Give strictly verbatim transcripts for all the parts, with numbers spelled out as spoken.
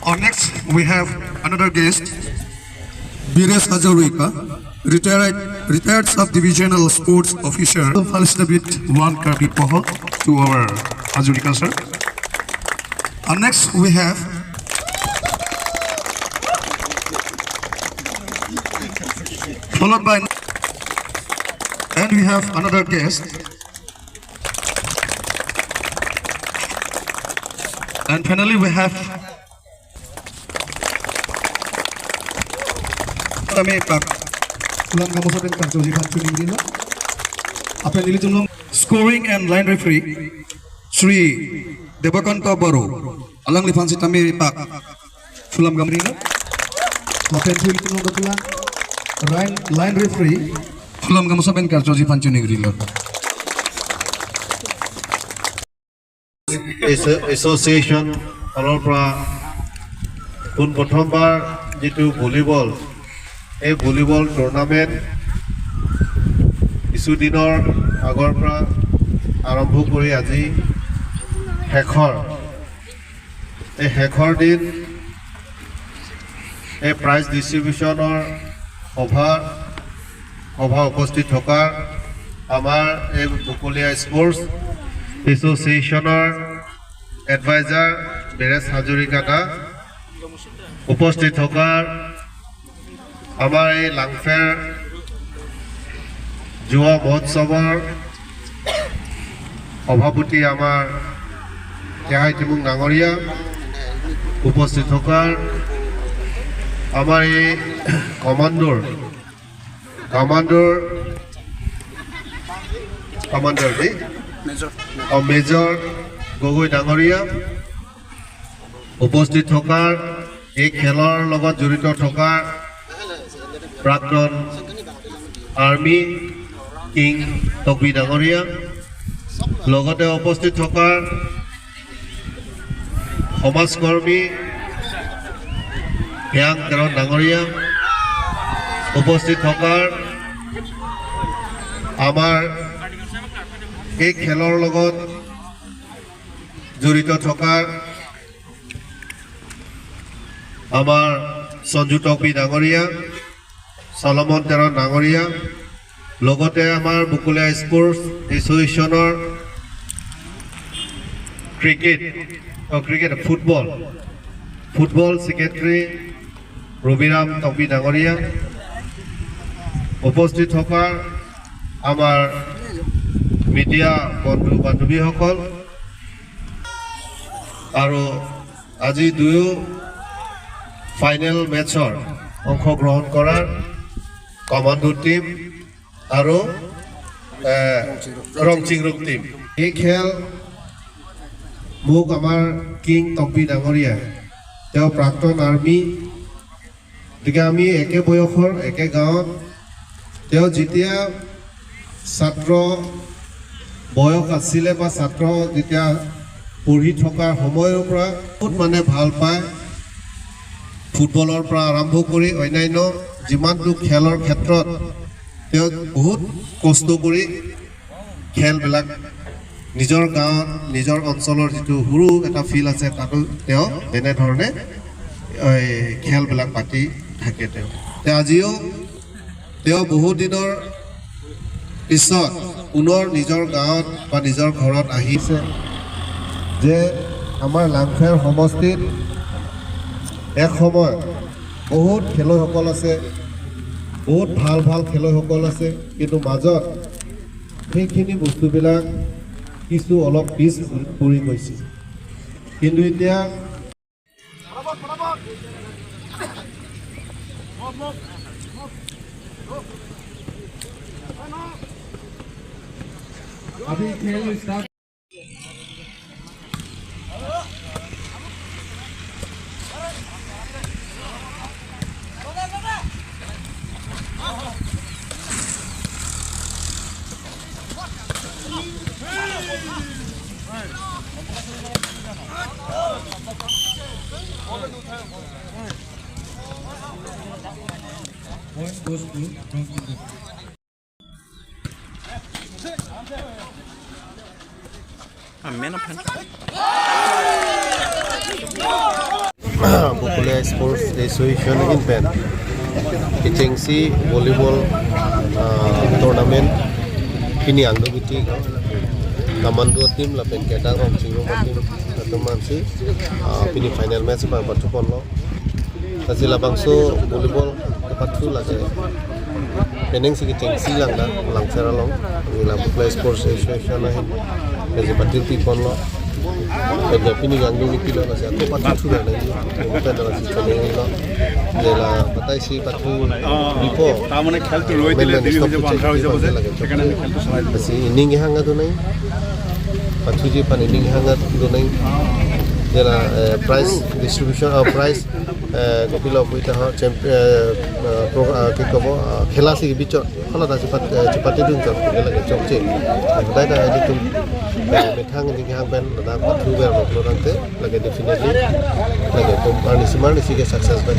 Our next, we have another guest, Bires Hazarika, retired, retired sub-divisional sports officer, Falistabit one Karbi Pohor to our Hazarika sir. And next, we have, followed by, and we have another guest. And finally, we have tame pak Phulam Gamosa pen karchoji aphan choningrilo. Aphan nelitum along scoring and line referee Shri Debakanta Baro, alangliphan sitame pak Phulam Gamosa. Aphan nelitum along kepulan line, line referee Phulam Gamosa pen karchoji aphan choningrilo. এছ-, এছ'চিয়েশ্যন ফালৰ পৰা পোন প্ৰথমবাৰ যিটো ভলীবল, এই volleyball tournament কিছুদিনৰ আগৰ পৰা আৰম্ভ কৰি আজি শেষৰ, এই শেষৰ দিন এই প্ৰাইজ ডিষ্ট্ৰিবিউশ্যনৰ সভা, সভা উপস্থিত থকা আমাৰ এই বকলীয়া স্পৰ্টছ এছ'চিয়েশ্যনৰ এডভাইজাৰ বীৰেশ হাজৰিকা দা, উপস্থিত থকা আমাৰ এই লাংফেৰ যুৱ মহোৎসৱৰ সভাপতি আমাৰ টেঙাই টিমুং ডাঙৰীয়া, উপস্থিত থকা আমাৰ এই কমাণ্ডৰ, কমাণ্ডৰ, কমাণ্ডৰ দেই, মেজৰ। অ, মেজৰ গগৈ ডাঙৰীয়া, উপস্থিত থকা এই খেলৰ লগত জড়িত থকা প্ৰাক্তন আৰ্মি কিং তকবি ডাঙৰীয়া, লগতে উপস্থিত থকা সমাজকৰ্মী হেয়াং তেৰণ ডাঙৰীয়া, উপস্থিত থকা আমাৰ এই খেলৰ লগত জড়িত থকা আমাৰ সঞ্জু তকবি ডাঙৰীয়া, চলমন তেৰণ ডাঙৰীয়া, লগতে আমাৰ বকলীয়া স্পৰ্টছ এছ'চিয়েশ্যনৰ ক্ৰিকেট, অ, cricket, football, football secretary Robiram Tokbi ডাঙৰীয়া, উপস্থিত থকা আমাৰ মিডিয়া বন্ধু বান্ধৱীসকল আৰু আজি দুয়ো ফাইনেল মেচৰ অংশগ্ৰহণ কৰাৰ কমাণ্ডো টিম আৰু, এ, ৰংচিং ৰুং টিম। এই খেল মোক আমাৰ কিং তকবি ডাঙৰীয়া, তেওঁ প্ৰাক্তন আৰ্মি, গতিকে আমি একে বয়সৰ, একে গাঁৱত। তেওঁ যেতিয়া ছাত্ৰ বয়স আছিলে বা ছাত্ৰ যেতিয়া পঢ়ি থকাৰ সময়ৰ পৰা বহুত মানে ভাল পায় ফুটবলৰ পৰা আৰম্ভ কৰি অন্যান্য যিমানটো খেলৰ ক্ষেত্ৰত তেওঁ বহুত কষ্ট কৰি খেলবিলাক নিজৰ গাঁৱত, নিজৰ অঞ্চলৰ যিটো সৰু এটা ফিল্ড আছে, তাতো তেওঁ তেনেধৰণে এই খেলবিলাক পাতি থাকে। তেওঁ, তেওঁ আজিও তেওঁ বহুত দিনৰ পিছত পুনৰ নিজৰ গাঁৱত বা নিজৰ ঘৰত আহিছে যে আমাৰ লাংফেৰ সমষ্টিত এক সময়ত বহুত খেলুৱৈসকল আছে, বহুত ভাল ভাল খেলুৱৈসকল আছে, কিন্তু মাজত সেইখিনি বস্তুবিলাক কিছু অলপ পিছ পৰি গৈছিল। কিন্তু এতিয়া Amen, amen. Bokolia Sports Association ahin pen kechengsi volleyball, ah, tournament pini angdoviti Commando team lapen ke Dang Rongchingrum team atum ansi, ah, pini final match abang pathuponlo. Lasi labangso volleyball kepathu lake penang si kechengsi lang da Langpher along. Nila Bokolia Sports Association ahin lasi pathurpiponlo. Lasi pini angdovitilo, lasi ako pathu thu nangji. Bukan lasi chenenglo. Nila patai si pathupipo. তাৰমানে খেলটো ৰৈ দিলে দেৰি হৈ যাব, আন্ধাৰ হৈ যাব যে, সেইকাৰণে আমি খেলটো চলাই দিলোঁ। Lasi inning kehang adonai. Pathuji aphan inning kehang adonai. Nila, eh, prize distribution, ah, prize, eh, kopilo pu ita ho, champ-, eh, eh, pro-, ah, ki kobo, ah, khela si bichot, hala ta chepat-, eh, chepatedun chot, lake chokche. Dai ta ilitum, eh, methang inning kehang pen, ladak pathuver lo pulo tangte, lake definitely, lake tum arnisi marnisi ke success pen,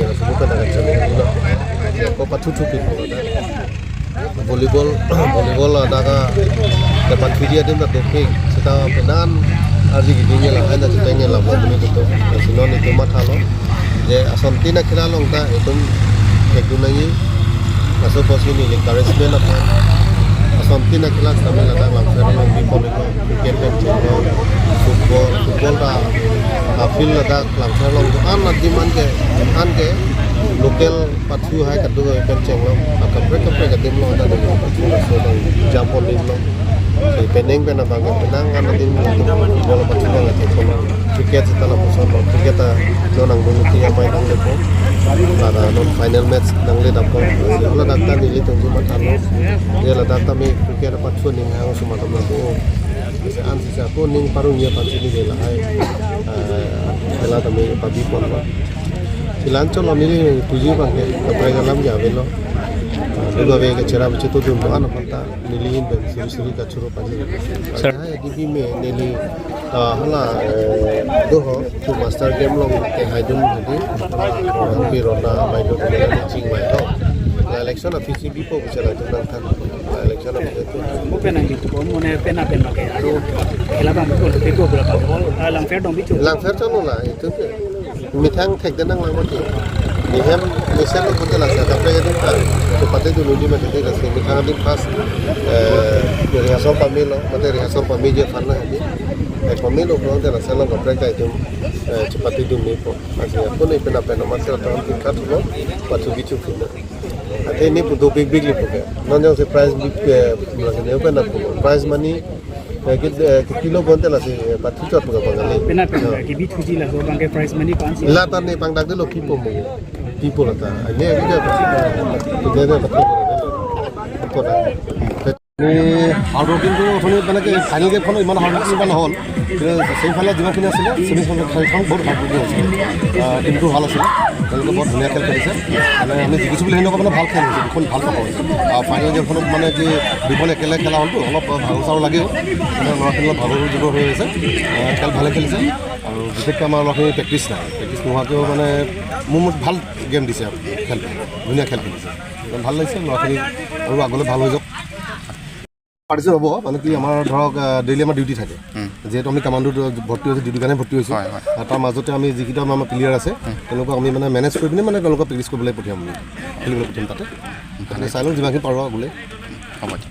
ya, suku pen akan chale, no. Ya, ko pathu thupi pulo ta. Volleyball, volleyball ladak kepathuji adim ta dopik, seta penang arji kiding ya la, aina cheteng ya la, bla bla gitu. Lasi non itum mathalo. Je asontin akhela along ta itum thekdun nangji. Laso apotsi neli encouragement aphan asontin akhela seta ladak Langpher along bipo liko, cricket pen chenglong, football, football ta, ah, field ladak Langpher along do-an adim anke, anke local pathu hai kadokave pen chenglong, akaprek kaprek adim along ta neli pathu laso along jump on limlo. Si penang pen abang ke penang an adim football pathu abang ke chenglong. Cricket seta lapuson lo, cricket ta non angdoviti amei nanglepo. Ladak non final match nangledappo. Ladak ta nelitum si mathalo. Ya ladak ta me cricket pathu ning hang sumatam lapu. Lasi ansi sa ko ning parung ya pansi ni de lahai. Eh, khela ta me pabiponlo. Si la-an chotlo neli puji abang ke, kaprek alam ya avelo. Dugave ke cherap chetudun do-an aphan ta neli ahin pen suri suri kachoro pajir. Sir. Hai D B me neli, ah, hala, eh, do ho, tu master game along kehaidun hadi, hala, Rongpi Rona, Maido, Kumela, Chingmai ho. La election aphi si bipo bichara tu nangthan. La election aphi si. Mo penang gitu, mo ne pena pena ke, aro, khela abang ko, bipo bola abang, ah, Langpher dong bicho. Langpher chotlo la, itum ke. Methang thekde nanglang mati. Ni hem mesen lo pute lasa, kaprek adim ta. Chepatedun unji mati, lasi methang adim first, eh, rehearsal pamelo, mate rehearsal pameji aphan na hadi. Eh, pamelo pulote lasa along kaprek ta itum, eh, chepatedun mepo. Lasi ako ne pena pena masi rata tingkat lo, pathu bichu pina. Ate ne pu dopik big lipo ke. Non jongsi prize big, eh, lasi ne pena pu. Prize money, eh, ki, eh, kilo bonte lasi, eh, pathu chot pu ka Bangali. Pena pena, ya, kibithuji laso abang ke prize money ko-ansi. La ta ne pangdakdelo pipo mo. Pipo la ta. Ane agi ke pathu. Ide de pathu. Pathu na. Ni hard working to othoni mane ke final game khনত ইমান hard working ইমান নহ'ল। কিন্তু semi final যিমানখিনি আছিলে, semi final খেলখন বহুত hard working হৈছিলে। আহ, টিমটো ভাল আছিলে, তেওঁলোকে বহুত ধুনীয়া খেল খেলিছে। মানে আমি জিকিছোঁ বুলি সেনেকুৱা মানে ভাল খেল হৈছে, দুখন ভাল টক্কৰ হৈছে। আৰু ফাইনেল গেমখনত মানে কি দুখন একেলগে খেলা হ'লতো, অলপ ভাগৰ চাগৰ লাগেও, মানে ল'ৰাখিনি অলপ ভাগৰ জুগৰ হৈ আছে। আহ, খেল ভালে খেলিছে। আৰু বিশেষকৈ আমাৰ ল'ৰাখিনি প্ৰেক্টিছ নাই, প্ৰেক্টিছ নোহোৱাকৈও মানে মোৰ মতে ভাল গেম দিছে আৰু খেল, ধুনীয়া খেল খেলিছে। ভাল লাগিছে ল'ৰাখিনি আৰু আগলৈ ভাল হৈ যাওক। পাৰ্টিচিপেট হ'ব, মানে কি আমাৰ ধৰক, আহ, ডেইলি আমাৰ ডিউটি থাকে। উম। যিহেতু আমি কামাণ্ডোত ভৰ্তি হৈছোঁ, ডিউটিৰ কাৰণে ভৰ্তি হৈছোঁ। হয়, হয়। আৰু তাৰ মাজতে আমি যিকেইটা আমাৰ প্লেয়াৰ আছে, উম। তেওঁলোকক আমি মানে মেনেজ কৰি পিনে মানে তেওঁলোকক প্ৰেক্টিছ কৰিবলৈ পঠিয়াম বুলি, খেলিবলৈ পঠিয়াম তাতে। ভালে। তাতে চাই লওঁ যিমানখিনি পাৰোঁ আগলৈ। হ'ব, ঠিক।